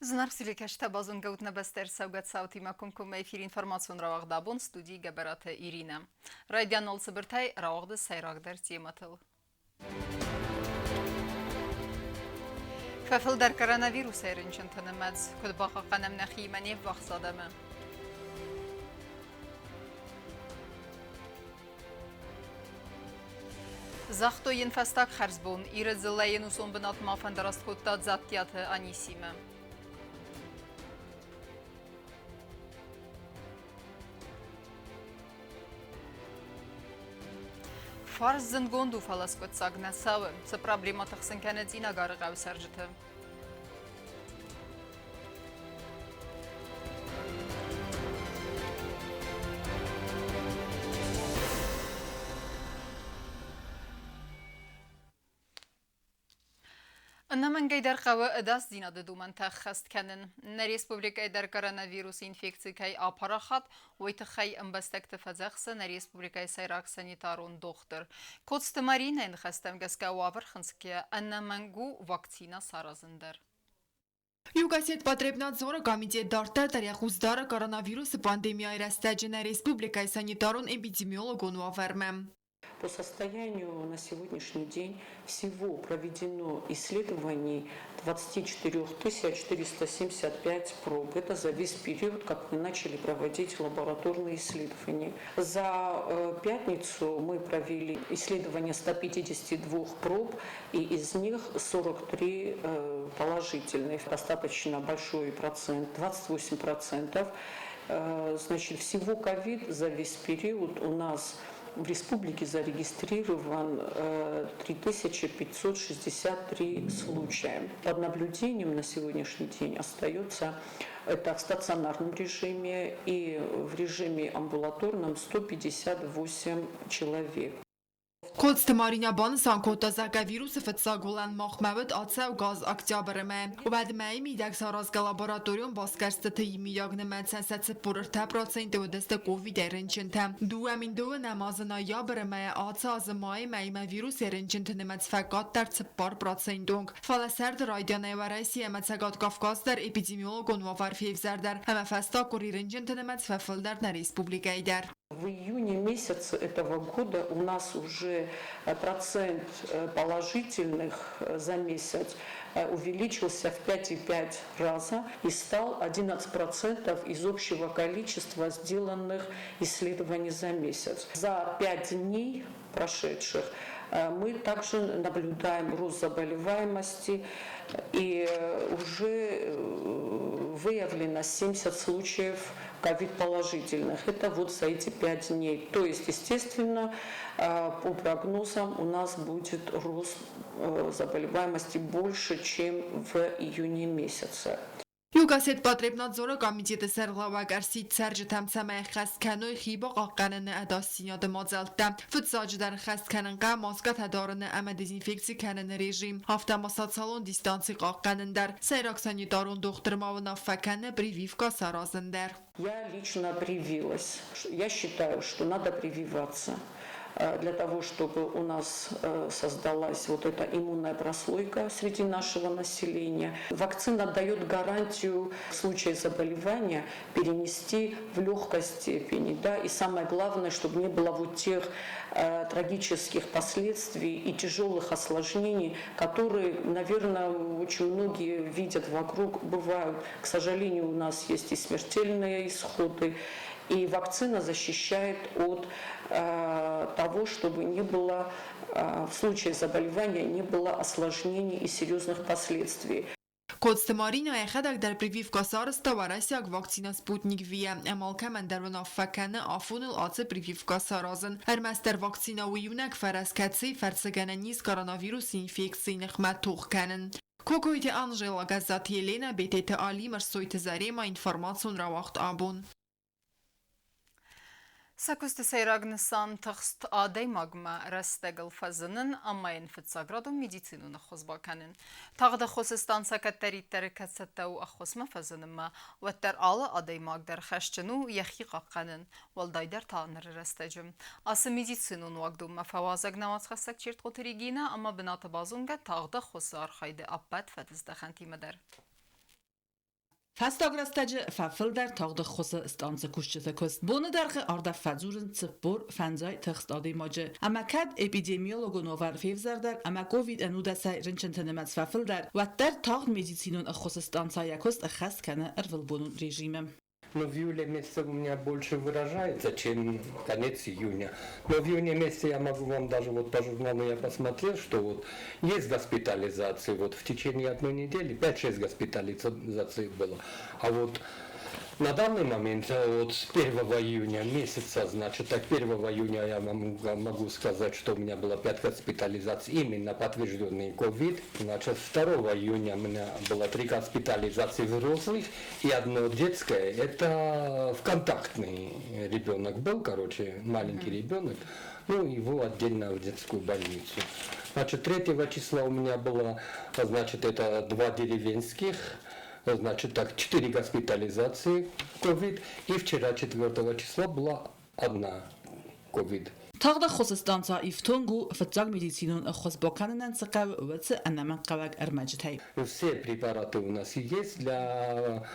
Зынаргъ телекӕсджытӕ, базонгӕ ут нӕ бӕстӕ ӕрцӕугӕ цаутимӕ комкоммӕ эфир информацион рауагъд абон студийы Гӕбӕраты Иринӕ. Райдиан цыбыртӕй рауагъды сӕйрагдӕр темӕтыл. Фӕфылдӕр коронавирусӕй рынчынты нымӕц, куыд бахъахъхъӕнӕм нӕхиимӕ не ввахс адӕмы. Загътой йын фӕстаг хӕрзбон, Иры дзыллӕ йе нусон бынатмӕ фӕндараст кодта Дзаттиаты Анисимӕ. Фарс зындгонд у, фӕлӕ скъуыддзаг нӕ цӕуы. Цы проблемӕ тыхсын кӕны Цъинагары хъӕуы цӕрджыты? Ӕнӕмӕнгӕй дӕр хъӕуы ӕдасдзинады домӕнтӕ ӕххӕст кӕнын. Нӕ республикӕйы дӕр коронавирусы инфекци кӕй апарахат, уый тыххӕй ӕмбӕстӕгты фӕдзӕхсы нӕ республикӕйы сӕйраг санитарон дохтыр. Коцты Маринӕйы ныхӕстӕм гӕсгӕ уавӕр хынцгӕйӕ ӕнӕмӕнг у вакцинӕ саразын дӕр. Югосетпотребнадзоры комитет дарддӕр дӕр йӕ хъус дары коронавирусы пандемияйы рӕстӕджы нӕ республикӕйы санитарон-эпидемиологон уавӕрмӕ. По состоянию на сегодняшний день всего проведено исследований 24 475 проб. Это за весь период, как мы начали проводить лабораторные исследования. За пятницу мы провели исследование 152 проб, и из них 43 положительные. Достаточно большой процент, 28%. Значит, всего ковид за весь период у нас в республике зарегистрирован 3563 случая. Под наблюдением на сегодняшний день остается это в стационарном режиме и в режиме амбулаторном 158 человек. Коцты Маринӕ банысан кодта, зӕгъгӕ, вирусы фыццаг уылӕн махмӕ уыд ацӕугӕ аз октябры мӕй. Уӕд мӕйы мидӕг саразгӕ лабораторион басгӕрстыты иумиаг нымӕцӕн сӕ 43% уыдысты ковидӕй рынчынтӕ. 2009 азы ноябры мӕйӕ ацы азы майы мӕймӕ вирусӕй рынчынты нымӕц фӕкъаддӕр 4% онг. Фӕлӕ сӕрды райдианӕй Уӕрӕсе ӕмӕ Цӕгат Кавказ дӕр эпидемиологон уавӕр февзӕрдӕр ӕмӕ фӕстаг къуыри рынчынты нымӕц фӕфылдӕр нӕ республикӕйы дӕр. В июне месяце этого года у нас уже процент положительных за месяц увеличился в 5,5 раза и стал 11% из общего количества сделанных исследований за месяц. За 5 дней прошедших мы также наблюдаем рост заболеваемости и уже выявлено 70 случаев ковид-положительных. Это вот за эти 5 дней. То есть, естественно, по прогнозам у нас будет рост заболеваемости больше, чем в июне месяце. Югосетпотребнадзоры комитеты сӕргълӕууӕг ӕрсидт цӕрджытӕм, цӕмӕй ӕххӕст кӕной хи бахъахъхъӕныны ӕдасдзинады мадзӕлттӕ. Фыццаджыдӕр ӕххӕст кӕнын хъӕуы маскӕтӕ дарыны ӕмӕ дезинфекци кӕныны режим, афтӕ ма социалон дистанци хъахъхъӕнын дӕр. Сӕйраг санитарон дохтыр ма уынаффӕ кӕны прививкӕ саразын дӕр. Я лично привилась. Я считаю, что надо прививаться для того, чтобы у нас создалась вот эта иммунная прослойка среди нашего населения. Вакцина дает гарантию в случае заболевания перенести в легкой степени. Да? И самое главное, чтобы не было вот тех трагических последствий и тяжелых осложнений, которые, наверное, очень многие видят вокруг, бывают. К сожалению, у нас есть и смертельные исходы, и вакцина защищает от того, чтобы не было в случае заболевания не было осложнений и серьезных последствий. Коцты Маринӕ йӕхӕдӕг дӕр прививкӕ сарӕзта уӕрӕсейаг вакцинӕ Спутник V-йӕ ӕмӕ алкӕмӕн дӕр уынаффӕ кӕны афоныл ацы прививкӕ саразын. Ӕрмӕстдӕр вакцинӕ у иунӕг фӕрӕз, кӕцыйы фӕрцы гӕнӕн ис коронавирусы инфекцийы ныхмӕ тох кӕнын. Кокойты Анжела, Гӕззаты Еленӕ, Бететы Али, Мӕрсойты Заремӕ, информацион рауагъд абон. Сӕ куысты сӕйраг нысан тыхст адӕймагмӕ рӕстӕгыл фӕзынын ӕмӕ йын фыццаградон медицинон ӕххуыс бакӕнын. Тагъд ӕххуысы станцӕ кӕддӕриддӕр кӕд цӕттӕ у ӕххуысмӕ фӕзынынмӕ, уӕддӕр алы адӕймаг дӕр хӕсджын у йӕхи хъахъхъӕнын, уӕлдайдӕр та ныры рӕстӕджы. Ацы медицинон уагдонмӕ фӕуазӕг науӕдзхӕссӕг Чертхъоты Регинӕ ӕмӕ бынаты базонгӕ тагъд ӕххуысы архайды ӕппӕт фӕдыздӕхӕнтимӕ дӕр. Фӕстаг рӕстӕджы фӕфылдӕр тагъд ӕххуысы станцы кусджыты куыст. Боны дӕргъы ардӕм фӕдзурынц 45 тыхст адӕймаджы. Ӕмӕ кӕд эпидемиологон уавӕр февзӕрдӕр ӕмӕ ковид ӕнудӕсӕй рынчынты нымӕц фӕфылдӕр, уӕддӕр тагъд медицинон ӕххуысы станцӕ йӕ куыст ӕххӕст кӕны ӕрвылбонон режимы. Но в июле месяце у меня больше выражается, чем конец июня. Но в июне месяце я могу вам даже вот по журналу я посмотрел, что вот есть госпитализации, вот в течение одной недели 5-6 госпитализаций было. А вот на данный момент, вот с 1 июня месяца, значит, так 1 июня я вам могу сказать, что у меня было 5 госпитализаций, именно подтвержденный ковид. Значит, 2 июня у меня было 3 госпитализации взрослых и одно детское. Это в контактный ребенок был, короче, маленький ребенок. Ну, его отдельно в детскую больницу. Значит, 3 числа у меня было, значит, это 2 деревенских, значит, так, 4 госпитализации ковид, и вчера, 4 числа, была одна ковид. Тагъд ӕххуысы станцӕ ифтонг у фыццаг медицинон ӕххуыс бакӕнынӕн цы хъӕуы, уыцы ӕнӕмӕнгхъӕуӕг ӕрмӕджытӕй. Все препараты у нас есть для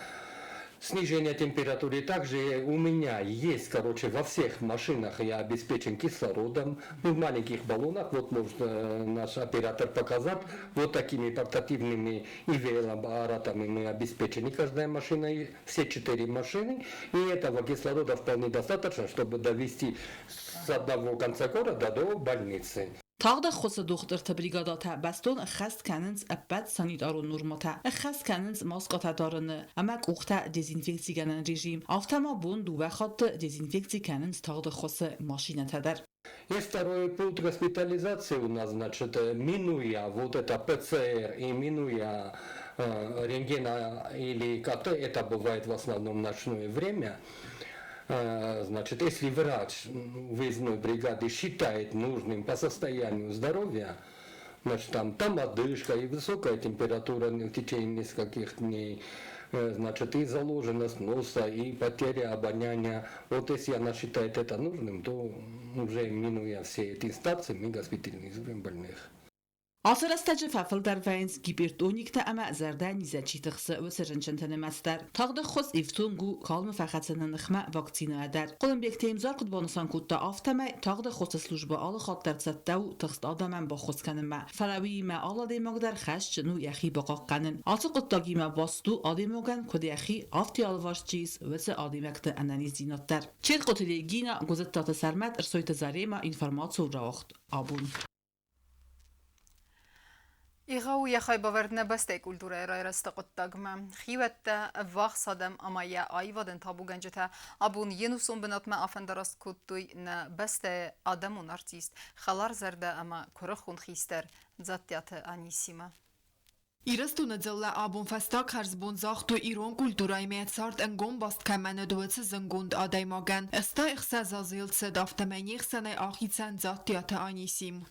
снижения температуры. Также у меня есть, короче, во всех машинах я обеспечен кислородом, ну, в маленьких баллонах, вот может наш оператор показать, вот такими портативными ИВЛ-аппаратами мы обеспечены, каждая машина, все 4 машины, и этого кислорода вполне достаточно, чтобы довести с одного конца города до больницы. Тагъд ӕххуысы дохтырты бригадӕтӕ бӕстон ӕххӕст кӕнынц ӕппӕт санитарон нормӕтӕ, ӕххӕст кӕнынц маскӕтӕ дарыны ӕмӕ къухтӕ дезинфекцигӕнӕн режим. Афтӕ ма бон 2 хатты дезинфекци кӕнынц тагъд ӕххуысы машинӕтӕ дӕр. И второй пункт госпитализации у нас, значит, минуя вот это ПЦР и минуя рентгена или КТ, это бывает в основном ночное время. Значит, если врач выездной бригады считает нужным по состоянию здоровья, значит, там одышка и высокая температура в течение нескольких дней, значит, и заложенность носа, и потеря обоняния. Вот если она считает это нужным, то уже минуя все эти инстанции, мы госпитализируем больных. Ацы рӕстӕджы фӕфылдӕр вӕййынц гипертониктӕ ӕмӕ зӕрдӕнизӕй чи тыхсы, уыцы рынчынты нымӕц дӕр. Тагъд ӕххуыс ифтонг у калмы фӕхӕцыны ныхмӕ вакцинӕйӕ дӕр. Хъуылымбегты Емзар куыд банысан кодта, афтӕмӕй тагъд ӕххуысы службӕ алы хатт дӕр цӕттӕ у тыхст адӕмӕн баххуыс кӕнынмӕ. Фӕлӕ уыимӕ алы адӕймаг дӕр хӕсджын у йӕхи бахъахъхъӕнын. Ацы хъуыддагимӕ баст у адӕймагӕн куыд йӕхи, афтӕ алыварс чи ис, уыцы адӕймӕгты ӕнӕниздзинад дӕр. Четкъоты Регина, Гуызыттаты Сӕрмӕт, Ӕрсойты Зарема, информацион рауагъд абон. Егъау йӕ хайбавӕрд нӕ бӕстӕйы культурӕйы райрӕзты хъуыддагмӕ. Хиуӕттӕ, ӕввахс адӕм ӕмӕ йӕ аивадӕн табугӕнджытӕ абон йе нусон бынатмӕ афӕндараст кодтой нӕ бӕстӕйы адӕмон артист, хӕларзӕрдӕ ӕмӕ куырыхон хистӕр Дзаттиаты Анисимы. Ирыстоны дзыллӕ абон фӕстаг хӕрзбон загътой ирон культурӕимӕ цард ӕнгом баст кӕмӕн уыд, уыцы зынгонд адӕймагӕн. 86 азы йыл цыд, афтӕмӕй не хсӕнӕй ахицӕн Дзаттиаты Анисим.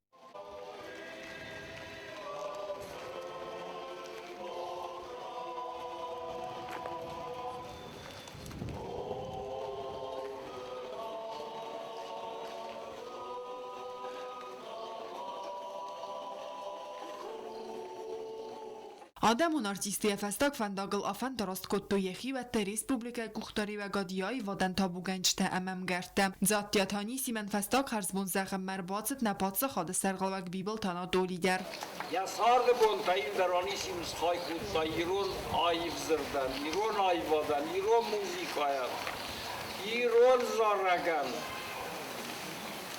Адӕмон артисты йӕ фӕстаг фӕндагыл афӕндараст кодтой йӕ хиуӕттӕ, республикӕйы къухдариуӕгад, йӕ аивадӕн табугӕнджытӕ ӕмӕ ӕмгӕрттӕ. Дзаттиаты Анисимӕн фӕстаг хӕрзбон зӕгъынмӕ ӕрбацыд нӕ паддзахады сӕргълӕууӕг Бибылты Анатоли дӕр. Йӕ царды бонтӕ иудӕр Анисим схай кодта ирон аив дзырдӕн, ирон аивадӕн, ирон музыкӕйӕн, ирон зарӕгӕн.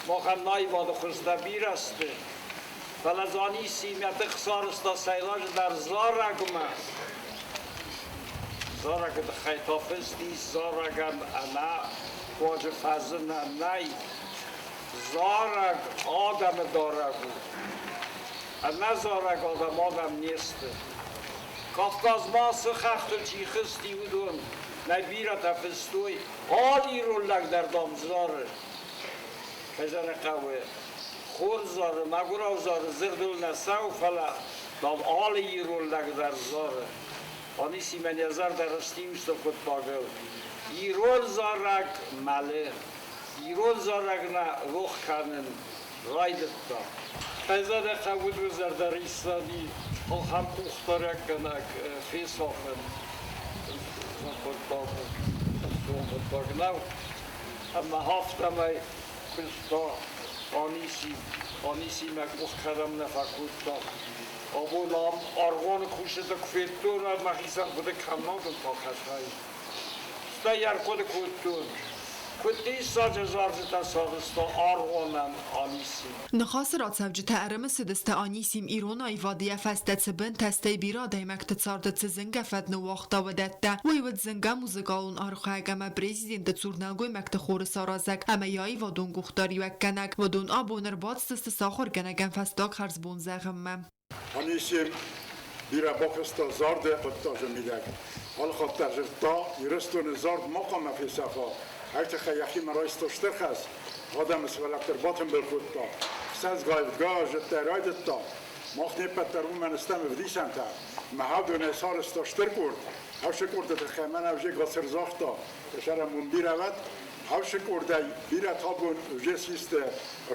Махӕн аивады хуызтӕ бирӕ сты. Фӕлӕ дзы Анисим йӕ тых сарӕзта сӕйраджыдӕр зарӕгмӕ. Зарӕгы тыххӕй та фыст ис зарӕгӕн ӕмӕ хъуаджы фӕзынӕн нӕй. Зарӕг адӕмы дарӕг у. Ӕнӕ зарӕг адӕм адӕм не сты. Кавказмӕ цы хӕхтыл чи хызти, уыдон нӕ бирӕтӕ фыстой, алы ирон лӕг дӕр, дам, зары. Кӕй зӕгъын хъӕуы, хорз зары, мӕгуырау зары, дзырдыл нӕ цӕуы, фӕлӕ, дам, алы ирон лӕг дӕр зары. Анисимӕн йӕ зӕрдӕ рысти уыцы хъуыддагыл. Ирон зарӕг мӕлы. Ирон зарӕг нӕ рох кӕнын райдыдта. Кӕй зӕгъын хъӕуы, зӕрдӕриссӕни ахӕм къухдарӕггӕнӕг фесафын. Ӕхсызгон хъуыддаг у, ӕнцон хъуыддаг нӕу. Ӕмӕ афтӕмӕй куыста Анисим. Анисимӕ къух кӕдӕм нӕ фӕкодта. Абон ам аргъуаны кусджытӕ куы федтон, уӕд мӕхицӕн хъуыды кӕм нал бакӕсай. Стӕй ӕрхъуыды кодтон, куыд диссаджы зарджытӕ сарӕзта аргъуанӕн Анисим. Ныхасы рацӕуджытӕ ӕрымысыдысты Анисим ирон аивады йӕ фӕстӕ цы бынтӕ, стӕй бирӕ адӕймӕгты царды цы зынгӕ фӕд ныууагъта, уыдӕттӕ. Уый уыд зынгӕ музыкалон архайӕг ӕмӕ президенты цур нӕлгоймӕгты хоры саразӕг ӕмӕ йӕ аивадон къухдариуӕггӕнӕг. Уыдон абон ӕрбацыдысты сӕ ахуыргӕнӕгӕн фӕстаг хӕрзбон зӕгъынмӕ. Анисим бирӕ бакуыста зарды хъуыддаджы мидӕг. Алыхатт дӕр зыдта, Ирыстоны зард ма хъуамӕ фесӕфа, ай тыххӕй йӕхимӕ райста стыр хӕс, адӕмы сывӕллӕтты ӕрбатымбыл кодта, ссӕдзгай-ӕвдгай азы райдыдта. Мах не ппӕт дӕр уымӕн стӕм ӕвдисӕнтӕ. Мӕ хӕдонӕй сарӕзта стыр къорд. Хӕфсы къорды тыххӕй мӕн ӕвзаг гацыр загъта, сӕрӕн уым бирӕ уӕд. Хӕфсы къордӕй бирӕ табон уже систы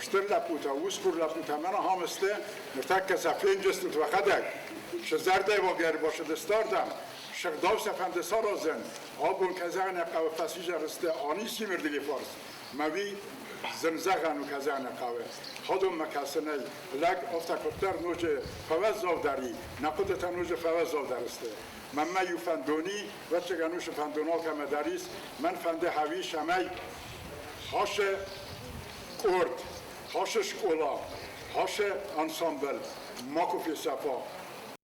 стыр лӕппутӕ, усгур лӕппутӕ мӕн ахӕм сты, ныртӕккӕ сӕ фенджыстут уӕхӕдӕг. Сӕ зӕрдӕйы ӕрбацыдысты ардӕм, сыгъдау сӕ фӕнды саразын. Абон, кӕй зӕгъын ӕй хъӕуы, фӕсизӕр сты Анисимы рдыги фарс. Мӕ уый зын зӕгъӕн у, кӕй зӕгъын ӕй хъӕуы. Хӕдонмӕ кӕсынӕй лӕг афтӕ куыддӕр ноджы фӕуӕззаудӕр и, нӕ хъуыдытӕ ноджы фӕуӕззаудӕр сты. Мӕнмӕ иу фӕндон и, ӕвӕццӕгӕн уыцы фӕндон алкӕмӕ дӕр ис, мӕн фӕнды хӕуис ӕмӕ хӕсы къорд, хӕсы скъола, хӕсы ансамбль макуы фесӕфа.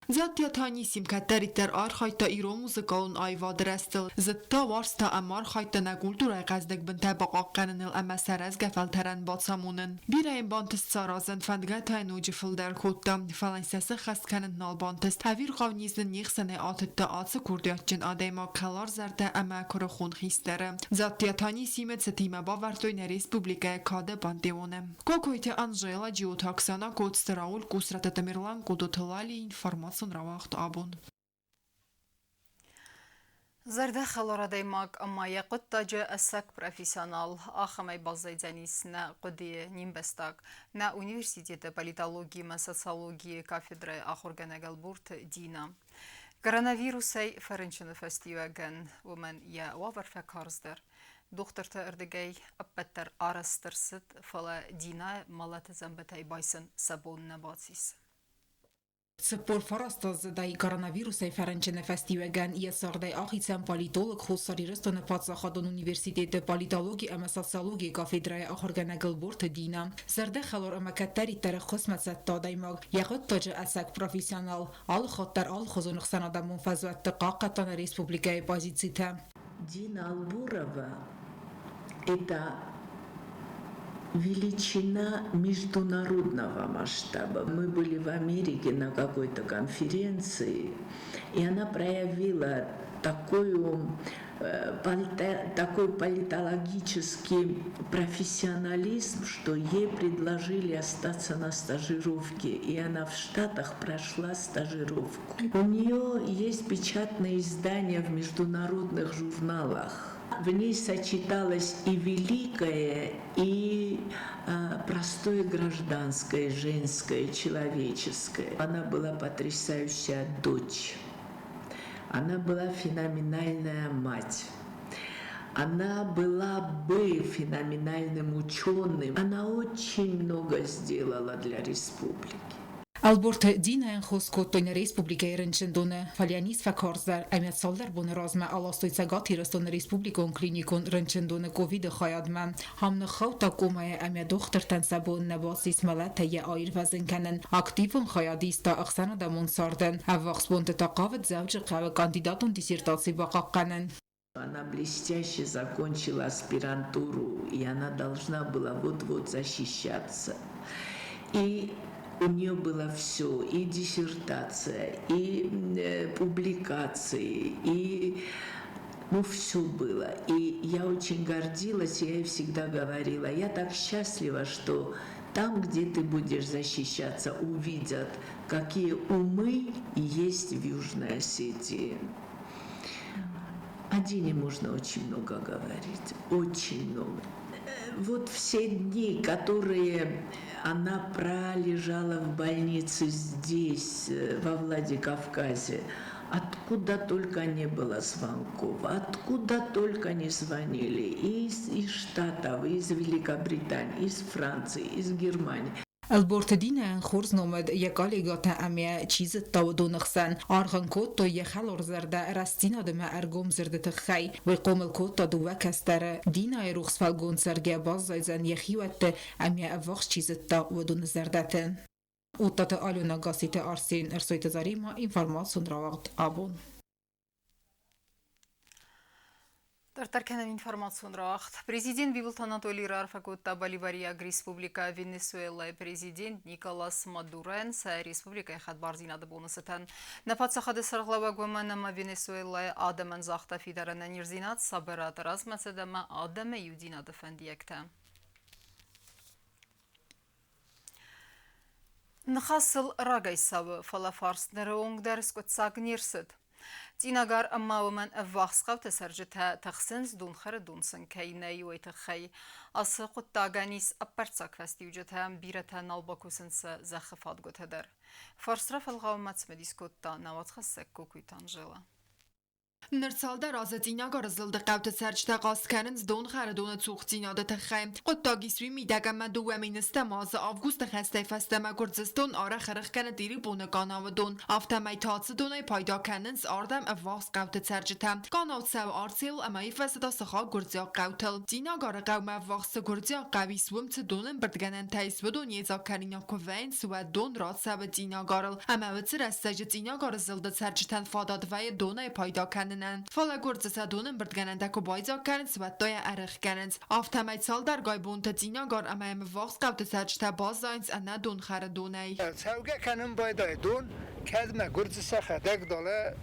Дзаттиаты Анисим кӕддӕриддӕр архайдта ирон музыкалон аивады рӕзтыл, зыдта, уарзта ӕмӕ архайдта нӕ культурӕйы хъӕздыг бынтӕ бахъахъхъӕныныл ӕмӕ сӕ рӕзгӕ фӕлтӕрӕн бацамонын. Бирӕ йын бантыст саразын, фӕндгӕ та йын ноджы фылдӕр кодта, фӕлӕ сӕ сӕххӕст кӕнын нал бантыст. Ӕвирхъау низ нын не хсӕнӕй атыдта ацы курдиатджын адӕймаг хӕларзӕрдӕ ӕмӕ куырыхон хистӕры. Дзаттиаты Анисимы цытимӕ бавӕрдтой нӕ республикӕйы кады пантеоны. Кокойты Анжела, Джиоты Оксана, Коцты Рауль, Къусраты Тамерлан, Къудуты Лали, информацион рауагъд абон. Зӕрдӕхӕлар адӕймаг ӕмӕ йӕ хъуыддаджы ӕцӕг профессионал ахӕмӕй баззайдзӕнис нӕ хъуыдыйы не мбӕстаг, нӕ университеты политологи ӕмӕ социологийы кафедрӕйы ахуыргӕнӕг Ӕлборты Дина. Коронавирусӕй фӕрынчыны фӕстиуӕгӕн уымӕн йӕ уавӕр фӕкарздӕр. Дохтырты ӕрдыгӕй ӕппӕт дӕр арӕзт ӕрцыд, фӕлӕ Динӕ мӕлӕты дзӕмбытӕй байсын сӕ бон нӕ бацис. 49 аздзыдӕй коронавирусӕй фӕрынчыны фӕстиуӕгӕн йӕ цардӕй ахицӕн политолог Хуссар Ирыстоны паддзахадон университеты политологи ӕмӕ социологийы кафедрӕйы ахуыргӕнӕг Ӕлборты Дина. Зӕрдӕхӕлар ӕмӕ кӕддӕриддӕр ӕххуысмӕ цӕттӕ адӕймаг, йӕ хъуыддаджы ӕцӕг профессионал, алы хатт дӕр алыхуызон ӕхсӕнадӕмон фӕзуӕтты хъахъхъӕдта нӕ республикӕйы позицитӕ. Дина Алборова – это величина международного масштаба. Мы были в Америке на какой-то конференции, и она проявила такой политологический профессионализм, что ей предложили остаться на стажировке, и она в Штатах прошла стажировку. У нее есть печатные издания в международных журналах. В ней сочеталось и великое, и простое гражданское, женское, человеческое. Она была потрясающая дочь. Она была феноменальная мать. Она была бы феноменальным ученым. Она очень много сделала для республики. Ӕлборты Динӕйӕн хос кодтой нӕ республикӕйы рынчындоны, фӕлӕ низ фӕкарздӕр ӕмӕ цалдӕр боны размӕ аластой Цӕгат Ирыстоны республикон клиникон рынчындоны ковиды хайадмӕ. Ам ныххаудта комӕйы ӕмӕ дохтыртӕн сӕ бон нӕ бацис мӕлӕтӕй йӕ аирвӕзын кӕнын. Активон хайад иста ӕхсӕнадӕмон царды. Ӕввахс бонты та хъавыд Дзӕуджыхъӕуы кандидатон диссертаци бахъахъхъӕнын. Она блестяще закончила аспирантуру, и она должна была вот-вот защищаться. И у нее было все, и диссертация, и публикации, и ну, все было. И я очень гордилась, я ей всегда говорила, я так счастлива, что там, где ты будешь защищаться, увидят, какие умы есть в Южной Осетии. О Дине можно очень много говорить, очень много. Вот все дни, которые она пролежала в больнице здесь, во Владикавказе, Откуда только не было звонков, откуда только не звонили. И из Штатов, и из Великобритании, из Франции, из Германии. Ӕлборты Динӕйӕн хорз ном уыд йӕ коллегӕтӕ ӕмӕ чи зыдта, уыдоны хсӕн. Аргъ ын кодтой йӕ хӕларзӕрдӕ рӕстдзинад ӕмӕ ӕргом дзырды тыххӕй. Уый хъомыл кодта дыууӕ кӕстӕры. Динӕйы рухс фӕлгонц цӕргӕ баззайдзӕн йӕ хиуӕтты ӕмӕ ӕввахс чи зыдта, уыдоны зӕрдӕты. Оттаты Алена, Гасситы Арсен, Ӕрсойты Заремӕ, информацион рауагъд абон. Дарддӕр кӕнӕм информацион рауагъд. Президент Бибылты Анатолий раарфӕ кодта Боливариаг Республикӕ Венесуэлӕйы президент Николас Мадуройӕн сӕ республикӕйы хӕдбардзинады боны цытӕн. Нӕ паддзахады сӕргълӕууӕг уымӕн ӕмӕ Венесуэлӕйы адӕмӕн загъта фидар ӕнӕниздзинад, сабырад, размӕцыд ӕмӕ адӕмы иудзинады фӕндиӕгтӕ. Ныхас сыл рагӕй цӕуы, фӕлӕ фарст ныры онг дӕр скъуыддзаг не рцыд. Цъинагар ӕмӕ уымӕн ӕввахс хъӕуты цӕрджытӕ тыхсынц, донхӕры дон сын кӕй нӕй, уый тыххӕй. Ацы хъуыддагӕн ис ӕппӕрццаг фӕстиуджытӕ, бирӕтӕ нал бакусынц сӕ зӕххы фадгуытӕ дӕр. Фарст рафӕлгъауынмӕ цымыдис кодта нӕ уацхӕссӕг Кокуйты Анжела. Ныр цалдӕр азы Цъинагары зылды хъӕуты цӕрджытӕ хъаст кӕнынц донхӕры доны цухдзинады тыххӕй. Хъуыддаг ис уый мидӕг ӕмӕ 2010-ӕм азы августы хӕстӕй фӕстӕмӕ Гуырдзыстон арӕх ӕрӕхгӕны Тъирибоны къанауы дон. Афтӕмӕй та ацы донӕй пайда кӕнынц ардӕм ӕввахс хъӕуты цӕрджытӕ. Къанау цӕуы Арцеуыл ӕмӕ ифӕсы та сыхаг гуырдзиаг хъӕутыл. Цъинагары хъӕумӕ ӕввахс цы гуырдзиаг хъӕу ис, уым цы донӕмбырдгӕнӕнтӕ ис, уыдон йедзаг кӕнинаг куы вӕййынц, уӕд дон рацӕуы Цъинагарыл. Ӕмӕ уыцы рӕстӕджы Цъинагары зылды цӕрджытӕн фадат вӕййы донӕй пайда кӕнынӕн. Фӕлӕ гуырдзы сӕ донӕмбырдгӕнӕнтӕ куы байдзаг кӕнынц, уӕд та йӕ ӕрӕхгӕнынц. Афтӕмӕй цалдӕргай бонты Цъинагар ӕмӕ йӕм ӕввахс хъӕуты цӕрджытӕ баззайынц ӕнӕ донхӕры донӕй. Цӕугӕ кӕнын байдайы дон, кӕд мӕ гуырдзы сӕхӕдӕг далӕ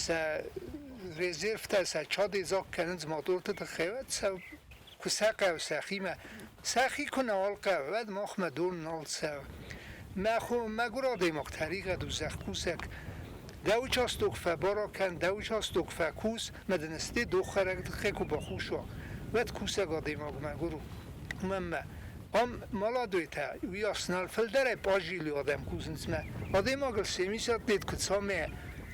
сӕ резервтӕ сӕ чадӕй дзаг кӕнынц моторты тыххӕй, уӕд сӕ куы сӕ хъӕуы сӕхимӕ. Сӕхи куы нал хъӕуы, уӕд махмӕ дон нал цӕуы. Мӕ хо, мӕгуыр адӕймаг тӕригъӕд у зӕхкусӕг. Дӕ участок фӕбара кӕн, дӕ участок фӕкус, мӕ дын сте доххӕрӕг тыххӕй куы бахус уа, уӕд кусӕг адӕймаг мӕгуыр у. Уымӕн мӕ ам маладойтӕ уыйас нал фылдӕрӕй базилы адӕм кусынц мӕ. Адӕймагыл семьдесят лет куы цамӕ,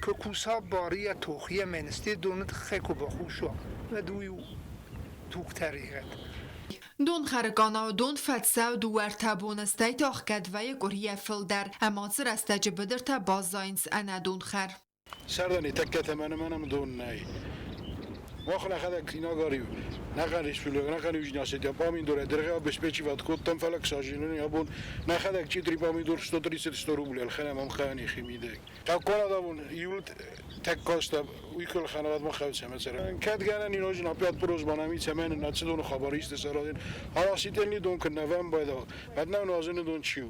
куы куса барийӕ тохийӕ мӕ сте доны тыххӕй куы бахус уа, уӕд уый у тугтӕригъӕд. Донхӕры къанауы дон фӕцӕуы дыууӕ-ӕртӕ боны, стӕй та ӕхгӕд вӕййы къуырийӕ фылдӕр, ӕмӕ ацы рӕстӕджы быдыртӕ баззайынц ӕнӕ донхӕр. Сӕрдӕни тӕккӕ тӕмӕны мӕнӕм дон нӕй. Мах нӕхӕдӕг Цъинагари нӕхъӕн республикӕ, нӕхъӕн Южный памидорӕ дыргъ обеспечивать кодтам, фӕлӕ, к сожалению, абон нӕхӕдӕг чъитри памидор 130 рубль ӕлхӕнӕм ӕмхъӕни химидӕг. Хъӕуккон июль тӕккаста уый куы ӕлхӕнӕм, уӕд ма хъӕуы цӕмӕ цӕрӕм. Кӕд гӕнӕн и ноджы опять просьба нам цӕмӕн нӕ доны хабар исты саразын. Арасителни дон куы нӕ вӕм байдал, уӕд нӕ нуазыны дон чи у?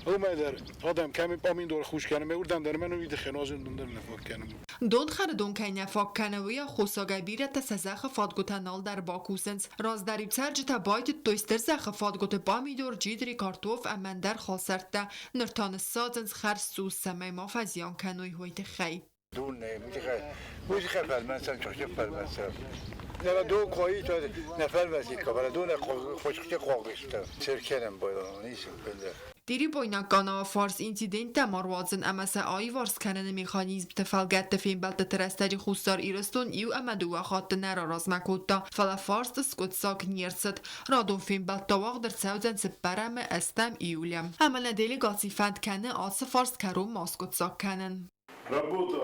Уымӕй дӕр адӕм кӕми памидор хус кӕнӕм, уырдӕм дӕр мӕн уый тыххӕй нуазыны дон дӕр нӕ фаг кӕнӕм. Донхӕры дон кӕй нӕ фаг кӕны, уый аххосагӕй бирӕтӕ сӕ зӕххы фадгуытӕ нал дӕр бакусынц. Раздӕр-иу цӕрджытӕ байтыдтой стыр зӕххы фадгуыты памидор, джитъри, картоф ӕмӕ ӕндӕр халсӕрттӕ. Ныр та ныссадзынц хӕрз цъус, цӕмӕй ма фӕзиан кӕной, уый тыххӕй. Музыка фӕлмӕцӕн, чухче фӕлмӕцӕн. Нера до кои то не фӕлмӕци кабара до не хочхте қоғышты. Серкенем бойдан, нисин пенде. Тъирибойнаг къанауы фарс инциденттӕ ма руадзын ӕмӕ сӕ аиварс кӕныны механизмты фӕлгӕтты фембӕлдтыты рӕстӕджы Хуссар Ирыстон иу ӕмӕ дыууӕ хатты нӕ раразмӕ кодта, фӕлӕ фарст скъуыддзаг не рцыд. Радон фембӕлд та уагъд ӕрцӕудзӕн цыппӕрӕмы ӕстӕм июлы. Ӕмӕ нӕ делегаци фӕнд кӕны ацы фарст кӕронмӕ аскъуыддзаг кӕнын. Работа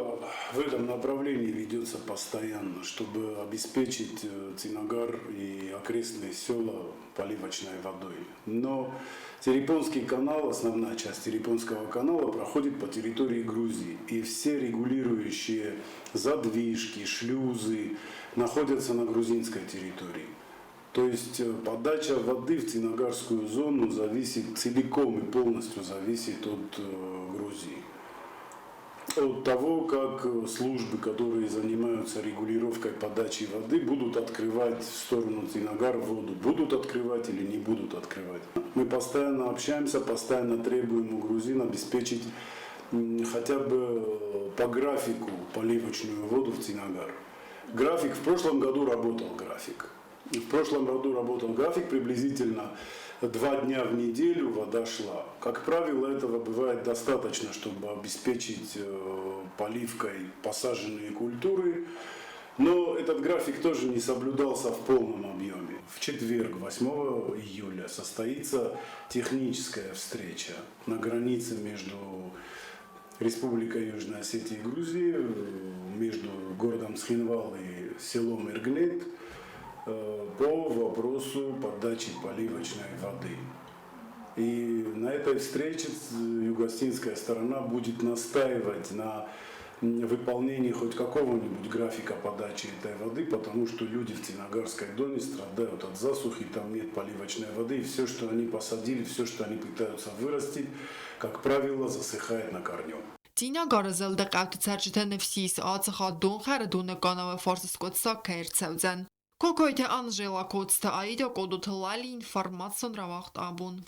в этом направлении ведется постоянно, чтобы обеспечить Цинагар и окрестные села поливочной водой. Но Терепонский канал, основная часть Терепонского канала проходит по территории Грузии. И все регулирующие задвижки, шлюзы находятся на грузинской территории. То есть подача воды в Цинагарскую зону зависит целиком и полностью зависит от Грузии. От того, как службы, которые занимаются регулировкой подачи воды, будут открывать в сторону Цинагар воду, будут открывать или не будут открывать. Мы постоянно общаемся, постоянно требуем у грузин обеспечить хотя бы по графику поливочную воду в Цинагар. График в прошлом году работал график. В прошлом году работал график, приблизительно 2 дня в неделю вода шла. Как правило, этого бывает достаточно, чтобы обеспечить поливкой посаженные культуры. Но этот график тоже не соблюдался в полном объеме. В четверг, 8 июля, состоится техническая встреча на границе между Республикой Южная Осетия и Грузией, между городом Цхинвал и селом Эргнет по вопросу подачи поливочной воды. И на этой встрече юго-осетинская сторона будет настаивать на выполнении хоть какого-нибудь графика подачи этой воды, потому что люди в Цинагарской доне страдают от засухи, там нет поливочной воды, и все, что они посадили, все, что они пытаются вырастить, как правило, засыхает на корню. Цъинагары зылды хъӕуты цӕрджыты ныфс ис, ацы хатт донхӕры доны къанауы фӕрцы скъуыддзаг кӕй ӕрцӕудзӕн. Кокойты Анжела, Коцты Аидӕ, Къодоты Лали, информацион рауагъд абон.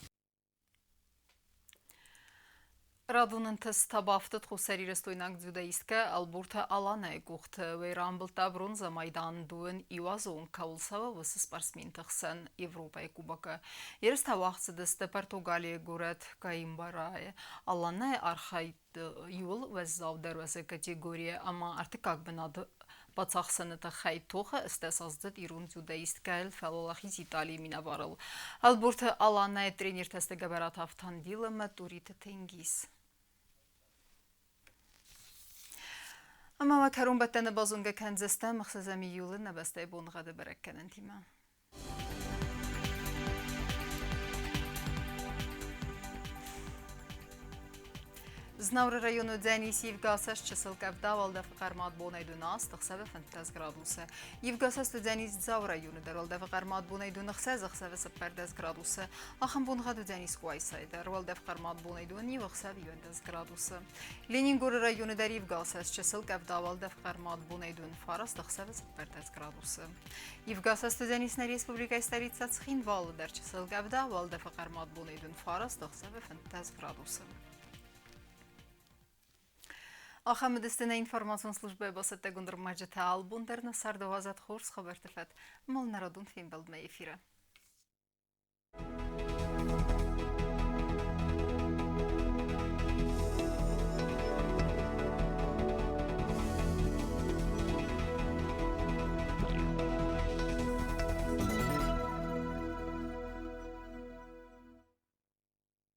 Радон ӕнтыст бафтыд хуссарирыстойнаг дзюдоисткӕ Ӕлборты Аланӕйы къухты. Уый рамбылдта бронзӕ майдан дыууын иуазон кӕуыл цӕуы, уыцы спортсменты хсӕн Европӕйы Кубокы. Ерыстӕ уагъд цыдысты Португалийы горӕт Каимбарайы. Аланӕйы архайд иууыл уӕззаудӕр уӕзы категорийы ӕмӕ ӕртыккаг бынат бацахсыны тыххӕй тохы ӕстдӕсаздзыд ирон дзюдоисткӕйыл фӕуӕлахиз Италийы минӕварыл. Ӕлборты Аланӕйы тренертӕ сты Гӕбӕраты Автандил ӕмӕ Туриты Тенгиз. Ӕмӕ ма кӕронбӕттӕны базонгӕ кӕндзыстӕм 6 июлы нӕ бӕстӕйы боныгъӕды бӕрӕггӕнӕнтимӕ. Знауыры районы уыдзӕнис ивгӕ чысыл къӕвда, уӕлдӕфы хъӕрмад бонӕй 18, ӕхсӕвы 15 градусы. Ивгӕ уыдзӕнис Дзауы районы дӕр, уӕлдӕфы хъӕрмад бонӕй 16, ӕхсӕвы 14 градусы. Ахӕм боныгъӕд уыдзӕнис Къуайсайы дӕр, уӕлдӕф хъӕрмад бонӕй 21, ӕхсӕвы 11 градусы. Ленингоры районы дӕр ивгӕ чысыл къӕвда, уӕлдӕф хъӕрмад бонӕй 19, ӕхсӕвы 14 градусы. Ивгӕ уыдзӕнис нӕ республикӕйы столицӕ Цхинвалы дӕр чысыл къӕвда, уӕлдӕфы хъӕрмад бонӕй 19, ӕхсӕвы 15 градусы. Ахӕм уыдысты нӕ информацион службӕйы бацӕттӕгонд ӕрмӕджытӕ. Албон дӕр нӕ царды уадзӕд хорз хабӕртты фӕд. Мыл нӕ радон фембӕлдмӕ эфиры.